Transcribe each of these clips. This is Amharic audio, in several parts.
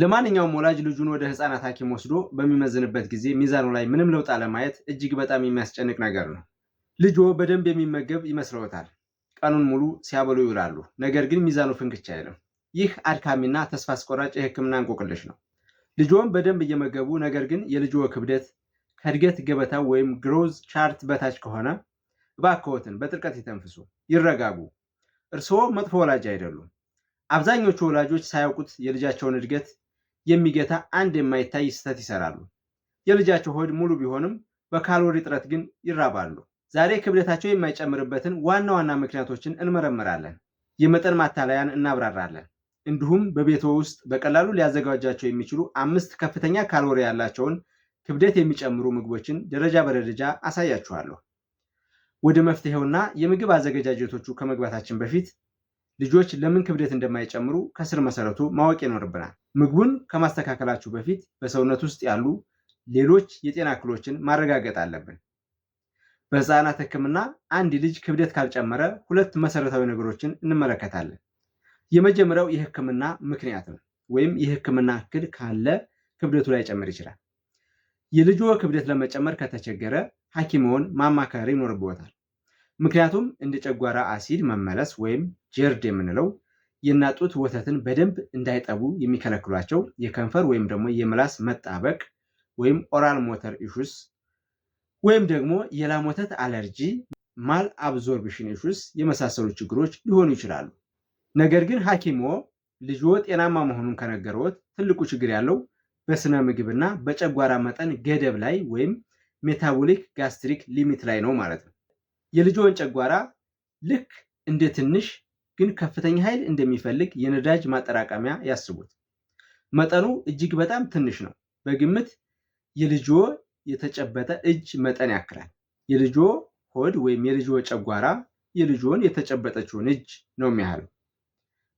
ለማንኛውም ወላጅ ልጁን ወደ ህፃናት ሐኪም ወስዶ በሚመዝንበት ጊዜ ሚዛኑ ላይ ምንም ለውጥ አለማየት እጅግ በጣም የሚያስጨንቅ ነገር ነው። ልጆ በደንብ የሚመገብ ይመስለዎታል። ቀኑን ሙሉ ሲያበሉ ይውላሉ። ነገር ግን ሚዛኑ ፍንክች አይልም። ይህ አድካሚና ተስፋ አስቆራጭ የህክምና እንቆቅልሽ ነው። ልጆን በደንብ እየመገቡ ነገር ግን የልጆ ክብደት ከእድገት ገበታው ወይም growth chart በታች ከሆነ እባክዎትን በጥልቀት ይተንፍሱ፣ ይረጋጉ። እርስዎ መጥፎ ወላጅ አይደሉም። አብዛኞቹ ወላጆች ሳያውቁት የልጃቸውን እድገት የሚገታ አንድ የማይታይ ስህተት ይሰራሉ። የልጃቸው ሆድ ሙሉ ቢሆንም በካሎሪ እጥረት ግን ይራባሉ። ዛሬ ክብደታቸው የማይጨምርበትን ዋና ዋና ምክንያቶችን እንመረምራለን። የመጠን ማታለያን እናብራራለን። እንዲሁም በቤትዎ ውስጥ በቀላሉ ሊያዘጋጇቸው የሚችሉ አምስት ከፍተኛ ካሎሪ ያላቸውን ክብደት የሚጨምሩ ምግቦችን ደረጃ በደረጃ አሳያችኋለሁ። ወደ መፍትሄውና የምግብ አዘገጃጀቶቹ ከመግባታችን በፊት ልጆች ለምን ክብደት እንደማይጨምሩ ከስር መሰረቱ ማወቅ ይኖርብናል። ምግቡን ከማስተካከላችሁ በፊት በሰውነት ውስጥ ያሉ ሌሎች የጤና እክሎችን ማረጋገጥ አለብን። በህፃናት ሕክምና አንድ ልጅ ክብደት ካልጨመረ ሁለት መሰረታዊ ነገሮችን እንመለከታለን። የመጀመሪያው የህክምና ምክንያት ነው፣ ወይም የህክምና እክል ካለ ክብደቱ ላይጨምር ይችላል። የልጅዎ ክብደት ለመጨመር ከተቸገረ ሐኪምዎን ማማከር ይኖርብዎታል። ምክንያቱም እንደ ጨጓራ አሲድ መመለስ ወይም GERD የምንለው የእናት ጡት ወተትን በደንብ እንዳይጠቡ የሚከለክሏቸው የከንፈር ወይም ደግሞ የምላስ መጣበቅ ወይም oral motor issues ወይም ደግሞ የላም ወተት አለርጂ፣ malabsorption issues የመሳሰሉ ችግሮች ሊሆኑ ይችላሉ። ነገር ግን ሐኪምዎ ልጅዎ ጤናማ መሆኑን ከነገረዎት ትልቁ ችግር ያለው በስነ ምግብና በጨጓራ መጠን ገደብ ላይ ወይም metabolic gastric limit ላይ ነው ማለት ነው። የልጅዎን ጨጓራ ልክ እንደ ትንሽ ግን ከፍተኛ ኃይል እንደሚፈልግ የነዳጅ ማጠራቀሚያ ያስቡት። መጠኑ እጅግ በጣም ትንሽ ነው። በግምት የልጅዎ የተጨበጠ እጅ መጠን ያክላል። የልጅዎ ሆድ ወይም የልጅዎ ጨጓራ የልጅዎን የተጨበጠችውን እጅ ነው የሚያህለው።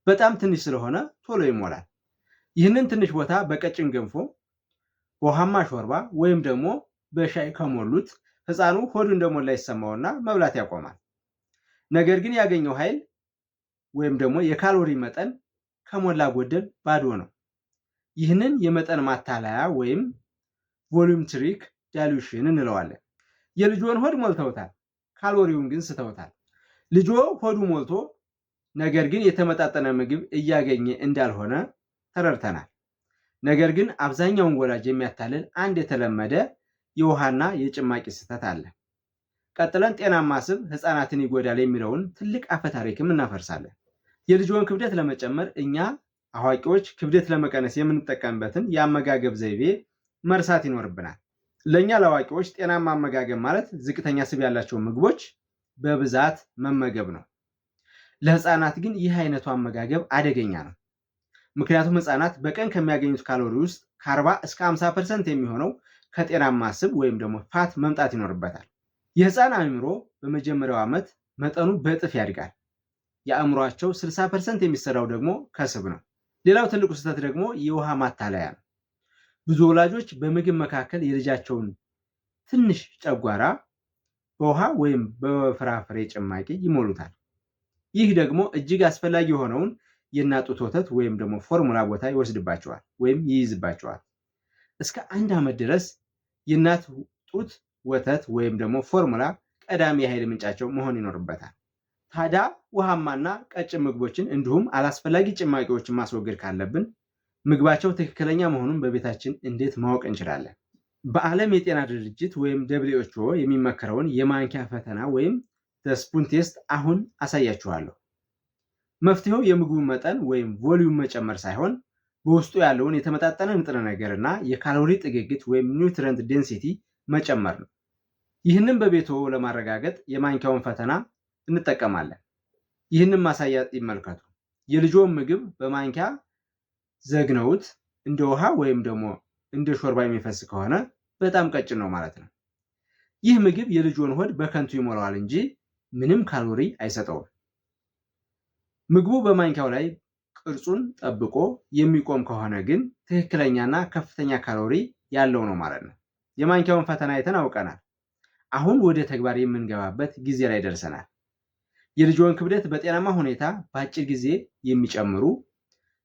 በጣም ትንሽ ስለሆነ ቶሎ ይሞላል። ይህንን ትንሽ ቦታ በቀጭን ገንፎ፣ በውሃማ ሾርባ ወይም ደግሞ በሻይ ከሞሉት ህፃኑ ሆዱ እንደሞላ ይሰማውና መብላት ያቆማል። ነገር ግን ያገኘው ኃይል ወይም ደግሞ የካሎሪ መጠን ከሞላ ጎደል ባዶ ነው። ይህንን የመጠን ማታለያ ወይም volumetric dilution እንለዋለን። የልጅዎን ሆድ ሞልተውታል፣ ካሎሪውን ግን ስተውታል። ልጅዎ ሆዱ ሞልቶ ነገር ግን የተመጣጠነ ምግብ እያገኘ እንዳልሆነ ተረድተናል። ነገር ግን አብዛኛውን ወላጅ የሚያታልል አንድ የተለመደ የውሃና የጭማቂ ስህተት አለ። ቀጥለን ጤናማ ስብ ህፃናትን ይጎዳል የሚለውን ትልቅ አፈታሪክም እናፈርሳለን። የልጅዎን ክብደት ለመጨመር እኛ አዋቂዎች ክብደት ለመቀነስ የምንጠቀምበትን የአመጋገብ ዘይቤ መርሳት ይኖርብናል። ለእኛ ለአዋቂዎች ጤናማ አመጋገብ ማለት ዝቅተኛ ስብ ያላቸውን ምግቦች በብዛት መመገብ ነው። ለህፃናት ግን ይህ አይነቱ አመጋገብ አደገኛ ነው። ምክንያቱም ህፃናት በቀን ከሚያገኙት ካሎሪ ውስጥ ከ40 እስከ 50% የሚሆነው ከጤናማ ስብ ወይም ደግሞ fat መምጣት ይኖርበታል። የህፃን አእምሮ በመጀመሪያው ዓመት መጠኑ በእጥፍ ያድጋል። የአእምሯቸው 60% የሚሰራው ደግሞ ከስብ ነው። ሌላው ትልቁ ስህተት ደግሞ የውሃ ማታለያ ነው። ብዙ ወላጆች በምግብ መካከል የልጃቸውን ትንሽ ጨጓራ በውሃ ወይም በፍራፍሬ ጭማቂ ይሞሉታል። ይህ ደግሞ እጅግ አስፈላጊ የሆነውን የእናት ጡት ወተት ወይም ደግሞ ፎርሙላ ቦታ ይወስድባቸዋል ወይም ይይዝባቸዋል። እስከ 1 ዓመት ድረስ የእናት ጡት ወተት ወይም ደግሞ ፎርሙላ ቀዳሚ የኃይል ምንጫቸው መሆን ይኖርበታል። ታዲያ ውሃማና ቀጭን ምግቦችን እንዲሁም አላስፈላጊ ጭማቂዎችን ማስወገድ ካለብን ምግባቸው ትክክለኛ መሆኑን በቤታችን እንዴት ማወቅ እንችላለን? በዓለም የጤና ድርጅት ወይም WHO የሚመከረውን የማንኪያ ፈተና ወይም spoon test አሁን አሳያችኋለሁ። መፍትሄው የምግቡን መጠን ወይም volume መጨመር ሳይሆን በውስጡ ያለውን የተመጣጠነ ንጥረ ነገር እና የካሎሪ ጥግግት ወይም nutrient density መጨመር ነው። ይህንን በቤትዎ ለማረጋገጥ የማንኪያውን ፈተና እንጠቀማለን። ይህንን ማሳያ ይመልከቱ። የልጅዎን ምግብ በማንኪያ ዘግነውት እንደ ውሃ ወይም ደግሞ እንደ ሾርባ የሚፈስ ከሆነ በጣም ቀጭን ነው ማለት ነው። ይህ ምግብ የልጅዎን ሆድ በከንቱ ይሞላዋል እንጂ ምንም ካሎሪ አይሰጠውም። ምግቡ በማንኪያው ላይ ቅርጹን ጠብቆ የሚቆም ከሆነ ግን ትክክለኛና ከፍተኛ ካሎሪ ያለው ነው ማለት ነው። የማንኪያውን ፈተና አይተን አውቀናል። አሁን ወደ ተግባር የምንገባበት ጊዜ ላይ ደርሰናል። የልጅዎን ክብደት በጤናማ ሁኔታ በአጭር ጊዜ የሚጨምሩ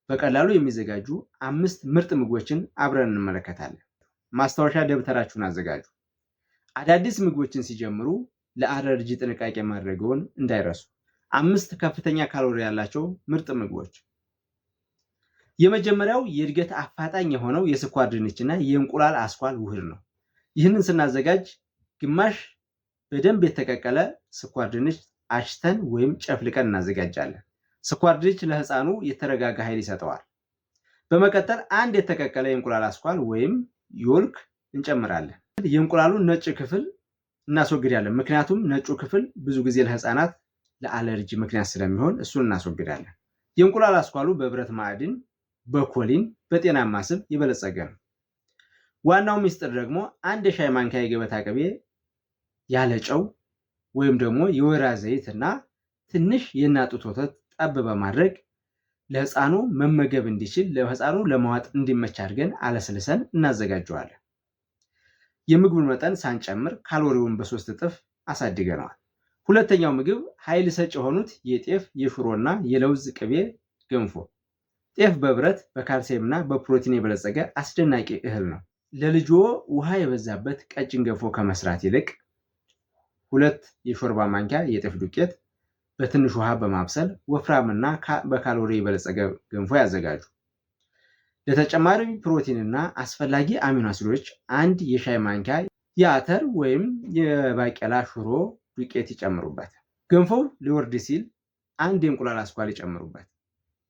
በቀላሉ የሚዘጋጁ አምስት ምርጥ ምግቦችን አብረን እንመለከታለን። ማስታወሻ ደብተራችሁን አዘጋጁ። አዳዲስ ምግቦችን ሲጀምሩ ለአለርጂ ጥንቃቄ ማድረግዎን እንዳይረሱ። አምስት ከፍተኛ ካሎሪ ያላቸው ምርጥ ምግቦች። የመጀመሪያው የእድገት አፋጣኝ የሆነው የስኳር ድንችና የእንቁላል አስኳል ውህድ ነው። ይህንን ስናዘጋጅ ግማሽ በደንብ የተቀቀለ ስኳር ድንች አሽተን ወይም ጨፍልቀን እናዘጋጃለን። ስኳር ድንች ለሕፃኑ የተረጋጋ ኃይል ይሰጠዋል። በመቀጠል አንድ የተቀቀለ የእንቁላል አስኳል ወይም yolk እንጨምራለን። የእንቁላሉን ነጭ ክፍል እናስወግዳለን። ምክንያቱም ነጩ ክፍል ብዙ ጊዜ ለሕፃናት ለአለርጂ ምክንያት ስለሚሆን እሱን እናስወግዳለን። የእንቁላል አስኳሉ በብረት ማዕድን፣ በ choline፣ በጤናማ ስብ የበለጸገ ነው። ዋናው ሚስጥር ደግሞ አንድ የሻይ ማንኪያ የገበታ ቅቤ ያለ ጨው ወይም ደግሞ የወይራ ዘይት እና ትንሽ የእናት ጡት ወተት ጠብ በማድረግ ለሕፃኑ መመገብ እንዲችል፣ ለሕፃኑ ለመዋጥ እንዲመች አድርገን አለስልሰን እናዘጋጀዋለን። የምግቡን መጠን ሳንጨምር ካሎሪውን በ3 እጥፍ አሳድገነዋል። ሁለተኛው ምግብ ኃይል ሰጭ የሆኑት የጤፍ፣ የሽሮና የለውዝ ቅቤ ገንፎ። ጤፍ በብረት፣ በካልሲየም እና በፕሮቲን የበለጸገ አስደናቂ እህል ነው። ለልጅዎ ውሃ የበዛበት ቀጭን ገንፎ ከመስራት ይልቅ 2 የሾርባ ማንኪያ የጤፍ ዱቄት በትንሽ ውሃ በማብሰል ወፍራምና በካሎሪ የበለጸገ ገንፎ ያዘጋጁ። ለተጨማሪ ፕሮቲንና አስፈላጊ አሚኖ አሲዶች አንድ የሻይ ማንኪያ የአተር ወይም የባቄላ ሽሮ ዱቄት ይጨምሩበት። ገንፎው ሊወርድ ሲል አንድ የእንቁላል አስኳል ይጨምሩበት።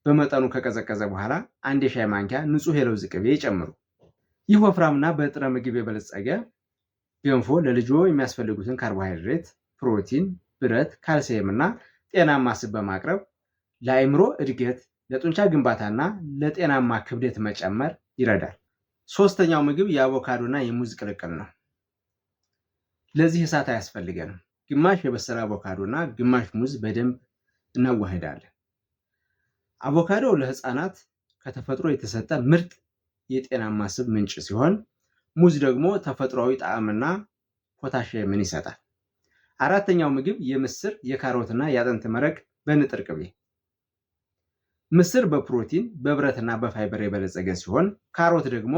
በመጠኑ ከቀዘቀዘ በኋላ አንድ የሻይ ማንኪያ ንጹህ የለውዝ ቅቤ ይጨምሩ። ይህ ወፍራምና በንጥረ ምግብ የበለጸገ ገንፎ ለልጅዎ የሚያስፈልጉትን ካርቦሃይድሬት፣ ፕሮቲን፣ ብረት፣ ካልሲየም እና ጤናማ ስብ በማቅረብ ለአእምሮ እድገት፣ ለጡንቻ ግንባታና ለጤናማ ክብደት መጨመር ይረዳል። ሶስተኛው ምግብ የአቮካዶና የሙዝ ቅልቅል ነው። ለዚህ እሳት አያስፈልገንም። ግማሽ የበሰለ አቮካዶና ግማሽ ሙዝ በደንብ እናዋህዳለን። አቮካዶ ለሕፃናት ከተፈጥሮ የተሰጠ ምርጥ የጤናማ ስብ ምንጭ ሲሆን ሙዝ ደግሞ ተፈጥሯዊ ጣዕምና ፖታሽየምን ይሰጣል። አራተኛው ምግብ የምስር፣ የካሮትና የአጥንት መረቅ በንጥር ቅቤ። ምስር በፕሮቲን፣ በብረትና በፋይበር የበለጸገ ሲሆን ካሮት ደግሞ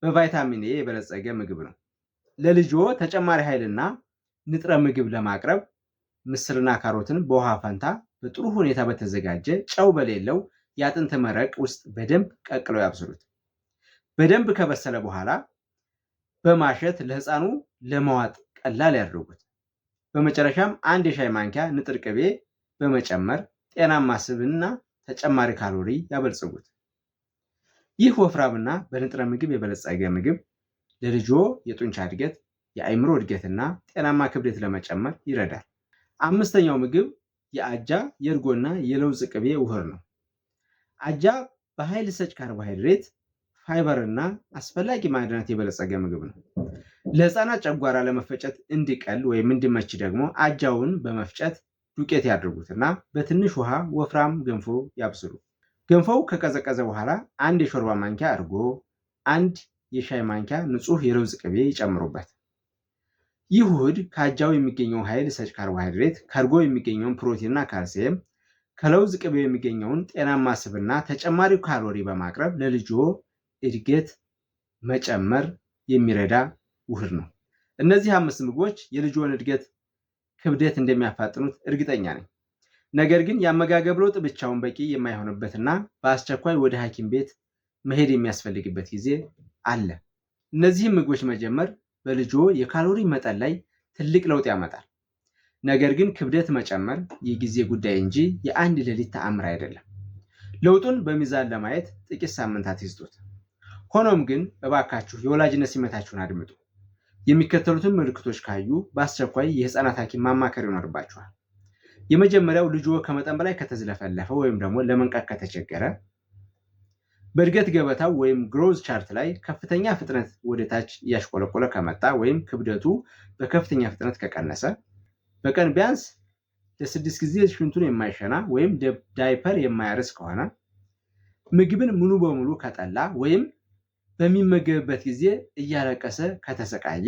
በቫይታሚን ኤ የበለጸገ ምግብ ነው። ለልጅዎ ተጨማሪ ኃይልና ንጥረ ምግብ ለማቅረብ ምስርና ካሮትን በውሃ ፈንታ በጥሩ ሁኔታ በተዘጋጀ ጨው በሌለው የአጥንት መረቅ ውስጥ በደንብ ቀቅለው ያብስሉት። በደንብ ከበሰለ በኋላ በማሸት ለሕፃኑ ለመዋጥ ቀላል ያድርጉት። በመጨረሻም አንድ የሻይ ማንኪያ ንጥር ቅቤ በመጨመር ጤናማ ስብና ተጨማሪ ካሎሪ ያበልጽጉት። ይህ ወፍራምና በንጥረ ምግብ የበለጸገ ምግብ ለልጅዎ የጡንቻ እድገት፣ የአእምሮ እድገትና ጤናማ ክብደት ለመጨመር ይረዳል። አምስተኛው ምግብ የአጃ፣ የእርጎና የለውዝ ቅቤ ውህድ ነው። አጃ በኃይል ሰጭ ካርቦሃይድሬት፣ ፋይበር እና አስፈላጊ ማዕድናት የበለጸገ ምግብ ነው። ለሕፃናት ጨጓራ ለመፈጨት እንዲቀል ወይም እንዲመች ደግሞ አጃውን በመፍጨት ዱቄት ያድርጉትና በትንሽ ውሃ ወፍራም ገንፎ ያብስሉ። ገንፎው ከቀዘቀዘ በኋላ አንድ የሾርባ ማንኪያ እርጎ፣ አንድ የሻይ ማንኪያ ንጹህ የለውዝ ቅቤ ይጨምሩበት። ይህ ውህድ ከአጃው የሚገኘውን ኃይል ሰጭ ካርቦሃይድሬት፣ ከእርጎ የሚገኘውን ፕሮቲንና ካልሲየም፣ ከለውዝ ቅቤ የሚገኘውን ጤናማ ስብና ተጨማሪ ካሎሪ በማቅረብ ለልጅዎ እድገት መጨመር የሚረዳ ውህድ ነው። እነዚህ አምስት ምግቦች የልጅዎን እድገት ክብደት እንደሚያፋጥኑት እርግጠኛ ነኝ። ነገር ግን የአመጋገብ ለውጥ ብቻውን በቂ የማይሆንበትና በአስቸኳይ ወደ ሐኪም ቤት መሄድ የሚያስፈልግበት ጊዜ አለ። እነዚህን ምግቦች መጀመር በልጅዎ የካሎሪ መጠን ላይ ትልቅ ለውጥ ያመጣል። ነገር ግን ክብደት መጨመር የጊዜ ጉዳይ እንጂ የአንድ ሌሊት ተአምር አይደለም። ለውጡን በሚዛን ለማየት ጥቂት ሳምንታት ይስጡት። ሆኖም ግን እባካችሁ የወላጅነት ስሜታችሁን አድምጡ። የሚከተሉትን ምልክቶች ካዩ በአስቸኳይ የህፃናት ሐኪም ማማከር ይኖርባችኋል። የመጀመሪያው ልጅዎ ከመጠን በላይ ከተዝለፈለፈ ወይም ደግሞ ለመንቃት ከተቸገረ፣ በእድገት ገበታው ወይም growth chart ላይ ከፍተኛ ፍጥነት ወደ ታች እያሽቆለቆለ ከመጣ ወይም ክብደቱ በከፍተኛ ፍጥነት ከቀነሰ፣ በቀን ቢያንስ ለ6 ጊዜ ሽንቱን የማይሸና ወይም ዳይፐር የማያርስ ከሆነ፣ ምግብን ሙሉ በሙሉ ከጠላ ወይም በሚመገብበት ጊዜ እያለቀሰ ከተሰቃየ፣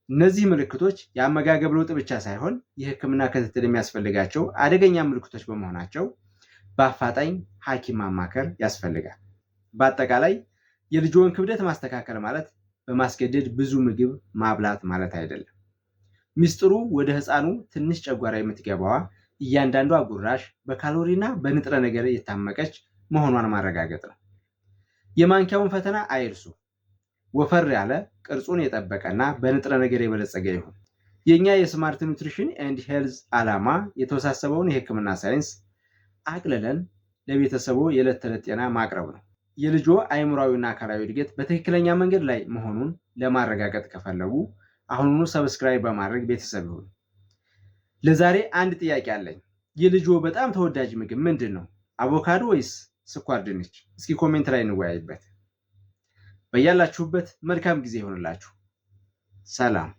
እነዚህ ምልክቶች የአመጋገብ ለውጥ ብቻ ሳይሆን የሕክምና ክትትል የሚያስፈልጋቸው አደገኛ ምልክቶች በመሆናቸው በአፋጣኝ ሐኪም ማማከር ያስፈልጋል። በአጠቃላይ የልጅዎን ክብደት ማስተካከል ማለት በማስገደድ ብዙ ምግብ ማብላት ማለት አይደለም። ሚስጥሩ ወደ ህፃኑ ትንሽ ጨጓራ የምትገባዋ እያንዳንዷ ጉራሽ በካሎሪና በንጥረ ነገር የታመቀች መሆኗን ማረጋገጥ ነው። የማንኪያውን ፈተና አይርሱ። ወፈር ያለ፣ ቅርጹን የጠበቀና በንጥረ ነገር የበለጸገ ይሁን። የእኛ የ Smart Nutrition and Health ዓላማ የተወሳሰበውን የህክምና ሳይንስ አቅልለን ለቤተሰቡ የዕለት ተዕለት ጤና ማቅረብ ነው። የልጆ አእምሯዊና አካላዊ እድገት በትክክለኛ መንገድ ላይ መሆኑን ለማረጋገጥ ከፈለጉ አሁኑኑ subscribe በማድረግ ቤተሰብ ይሁኑ። ለዛሬ አንድ ጥያቄ አለኝ። የልጆ በጣም ተወዳጅ ምግብ ምንድን ነው? አቮካዶ ወይስ ስኳር ድንች? እስኪ comment ላይ እንወያይበት። በያላችሁበት መልካም ጊዜ ይሆንላችሁ። ሰላም።